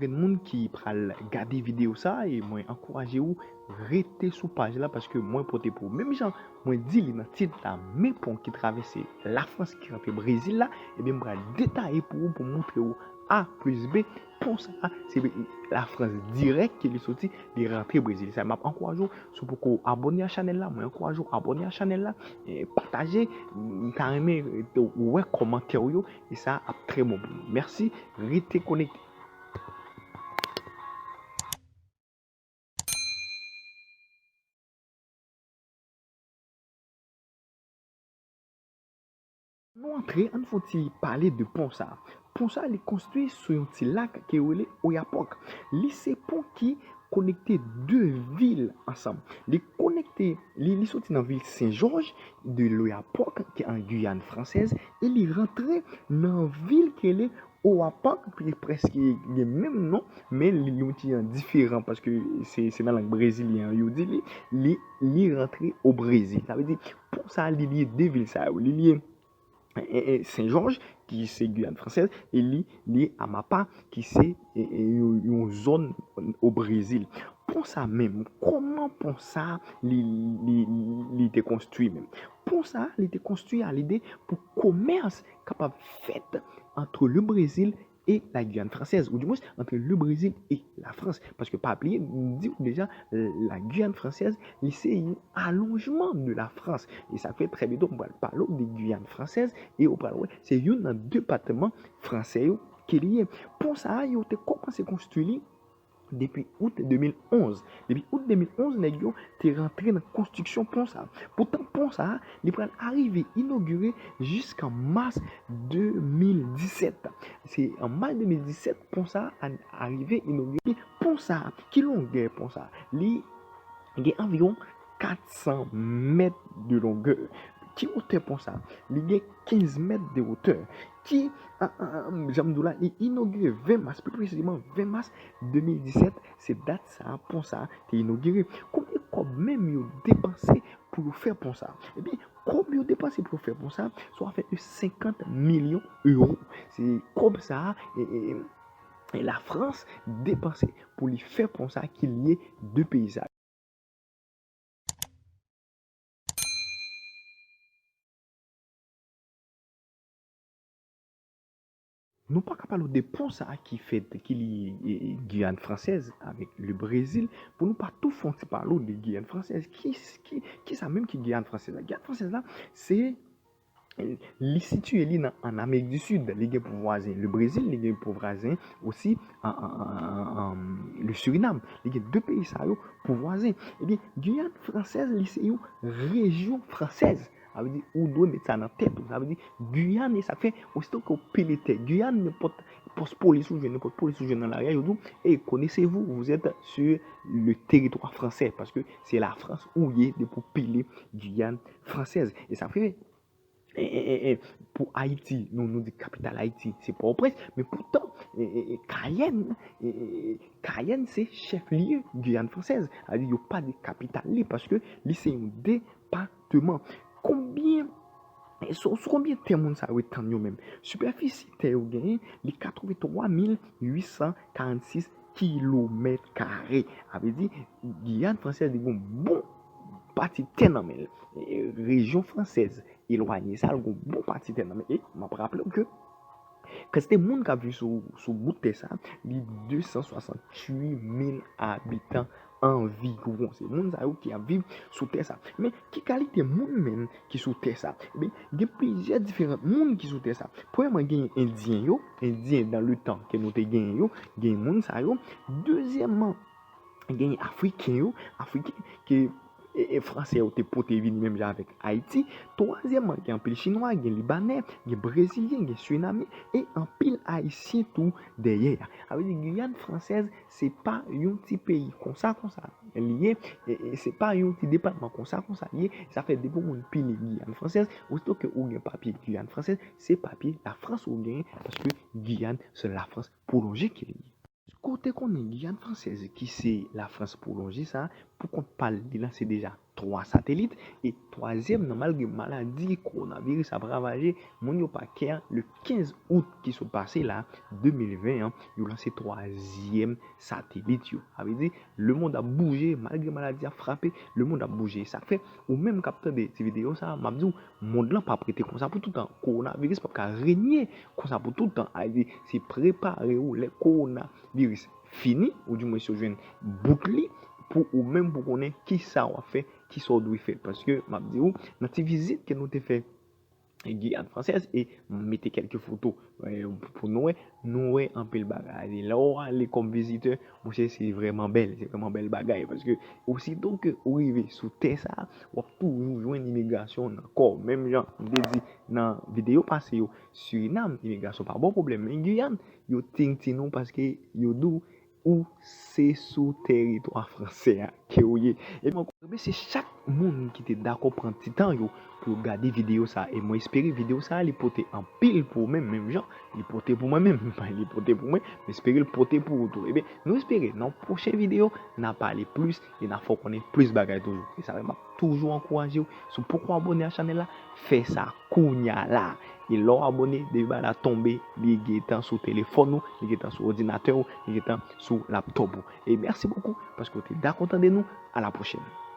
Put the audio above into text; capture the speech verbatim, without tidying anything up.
Gen moun ki pral gade videyo sa a, e mwen ankouraje w rete sou paj la, paske mwen pote pou ou. Menm jan mwen di li nan tit la, men pon ki travèse Lafrans ki rantre Brezil la, ebyen m pral detaye pou ou, pou montre w A plis B. Pon sa a, se Lafrans dirèk ke li soti, li rantre Brezil. Sa, m ap ankouraje w, si w poko abòne a chanèl la, mwen ankouraje w abòne a chanèl la, e pataje, m ta renmen, e, wè kòmantè w yo, e sa ap trè bon pou nou. Mèsi, rete konekte. Nou antre, ann fè yon ti pale de pon sa. Pon sa, li konstwi sou yon ti lak ke yo rele Oyapock. Li se pon ki konekte de vil ansanm. Li konekte, li, li soti nan vil Sen Jòj de l'Oyapock, ki an Giyàn fransèz, e li rantre nan vil ki rele Owapak, ki prèske gen menm non, men li yon ti jan diferan, paske se, se nan lang brezilyen an yo di li, li, li rantre o Brezil. Sa vle di, pon sa a, li lye de vil sa yo. Li lye, e, e, Sen Jòj, ki se Giyàn fransèz, e li lye Amapa, ki se, e, e, yon, yon zòn o Brezil. Pon sa menm, kòman pon sa, li, li, li te konstwi menm? Pon sa, li te konstwi a lide pou komès kapab fèt entre le Brésil et la Guyane française, ou du moins entre le Brésil et la France. Paske pa bliye, m di w deja, la Guyane française, li se yon alonjman de la Frans. E sa fè trè byento, m pral pale w de Giyàn fransèz, e w pral wè, se youn nan depatman fransè yo ke li ye. Pon sa a, yo te kòmanse konstwi li depi out de mil onz. Depi out de mil onz, nèg yo te rantre nan konstriksyon pon sa. Poutan, pon sa, li pral arive inogire jiskan mas de mil disèt. Se an mas de mil disèt, pon sa a arive inogire. Pon sa, ki longè pon sa? Li gen anviwon kat san mèt de longè. Ki wotè pon sa? Li gen kenz mèt de wotè. Ki, a, a, a, jan m di w la, li inogire ven mas, pi presizeman ven mas de mil disèt, se dat sa a, pon sa a te inogire. Konbyen kòb menm yo depanse pou yo fè pon sa a? Ebyen, kòb yo depanse pou yo fè pon sa a, se yon afè de senkant milyon ewo. Se kòb sa a, e, e, e, Lafrans depanse pou li fè pon sa a ki lye de peyi sa yo. Nou pa ka pale w de pon sa a ki fèt, ki li, e, e, Giyàn fransèz avèk le Brezil, pou nou pa tou fè yon ti pale w de Giyàn fransèz. Ki, ki, kisa menm ki Giyàn fransèz la? Giyàn fransèz la, se, li sitiye li nan, an Amerik di Sid. Li gen pou vwazen le Brezil, li gen pou vwazen osi an, an, an, an, an, le Surinam. Li gen de peyi sa yo pou vwazen. Ebyen, Giyàn fransèz, li se yon rejyon fransèz. Sa vle di, ou dwe met sa nan tèt ou. Sa vle di, Giyàn, e sa k fè, osito ke w pile tè Giyàn, nenpòt pòs polis ou jwenn, nenpòt polis ou jwenn nan lari a, yo di w, "Hey, connaissez-vous, vous êtes sur le territoire français," paske se Lafrans ou ye depi w pile Giyàn fransèz. E sa fè, e, e, e, e, pou Ayiti, nou, nou di kapital Ayiti, se Pòtoprens, men poutan, e, e, e, Kayèn, e, e, e, Kayèn se chèf lye Giyàn fransèz. Sa vle di, yo pa di kapital li, paske li se yon depatman. Konbyen, sou, sou konbyen tè moun sa yo etann yo menm? Sipèfisi tè yo genyen, li katrevenntwa mil uit san karannsis kilomèt kare. Sa vle di, Giyàn fransèz li gen yon bon pati tè nan men l. E, rejyon fransèz elwanye sa, l gen yon bon pati tè nan men l. E m ap raple w ke kantite moun k ap viv sou, sou bout tè sa, li de san swasantuit mil abitan anviwon. Se moun sa yo ki ap viv sou tè sa. Men, ki kalite moun menm ki sou tè sa? Ebyen, gen plizyè diferan moun ki sou tè sa. Premyèman, gen Endyen yo, Endyen dan le tan ke nou te genyen yo, gen moun sa yo. Dezyèmman, gen Afriken yo, Afriken ke, e, e, Fransè yo te pote vini menm jan avèk Ayiti. Twazyèmman, gen anpil Chinwa, gen Libanè, gen Brezilyen, gen Surinamyen, e anpil Ayisyen tou dèyè a. Sa vle di, Giyàn fransèz, se pa yon ti peyi konsa, konsa li ye, e, e, se pa yon ti depatman konsa, konsa li ye. Sa fè depi yon moun pile Giyàn fransèz, osito ke ou gen papye Giyàn fransèz, se papye Lafrans ou genyen, paske Giyàn se Lafrans pwolonje ke li ye. Èske w te konnen Giyàn fransèz, ki se Lafrans pwolonje sa, pou kont pa l, li lanse deja twa satelit. E twazyèm nan, malgre maladi kowonaviris ap ravaje moun yo pa kè a, le kenz out ki sot pase la, de mil ven an, yo lanse twazyèm satelit yo. Sa vle di, lemonn ap bouje, malgre maladi ap frape, lemonn ap bouje. Sa k fè, ou menm k ap tande ti videyo sa, m ap di w, mond lan p ap rete konsa pou toutan. Kowonaviris p ap ka renye konsa pou toutan. Sa vle di, se prepare w lè kowonaviris fini, ou dimwen si w jwenn bout li, pou ou menm pou konnen ki sa w ap fè, ki sa w dwe fè. Paske, m ap di w, nan ti vizit ke nou te fè Giyàn Fransèz e m mete kèlke foto, eh, pou nou wè, nou wè anpil bagay. Lè w ale kòm vizitè, monchè, se vrèman bèl, se vrèman bèl bagay. Paske osito ke ou rive sou tè sa, w ap toujou jwenn imigrasyon nan kò w. Menm jan m te di nan videyo pase yo, Surinam, imigrasyon pa ba w pwoblèm. Men Giyàn, yo tintin ou paske yo di w ou se sou teritwa fransè a ke w ye. Epi ankò, remèsye chak moun ki te dakò pran ti tan yo pou yo gade videyo sa. E mwen espere videyo sa li pote anpil pou ou menm, menm jan li pote pou mwen menm. Li pote pou mwen, mwen espere l pote pou ou tou. Ebyen, nou espere nan pwochen videyo, n a pale plis e n a fè w konnen plis bagay toujou. E sa fè m ap toujou ankouraje w, si w poko abòne a chanèl la, fè sa kounya la. E lè w abòne, depi bagay la tonbe, li gentan sou telefòn ou, li gentan sou òdinatè ou, li gentan sou laptòp ou. E mèsi bokou paske w te dakò tande nou. A la pwochèn.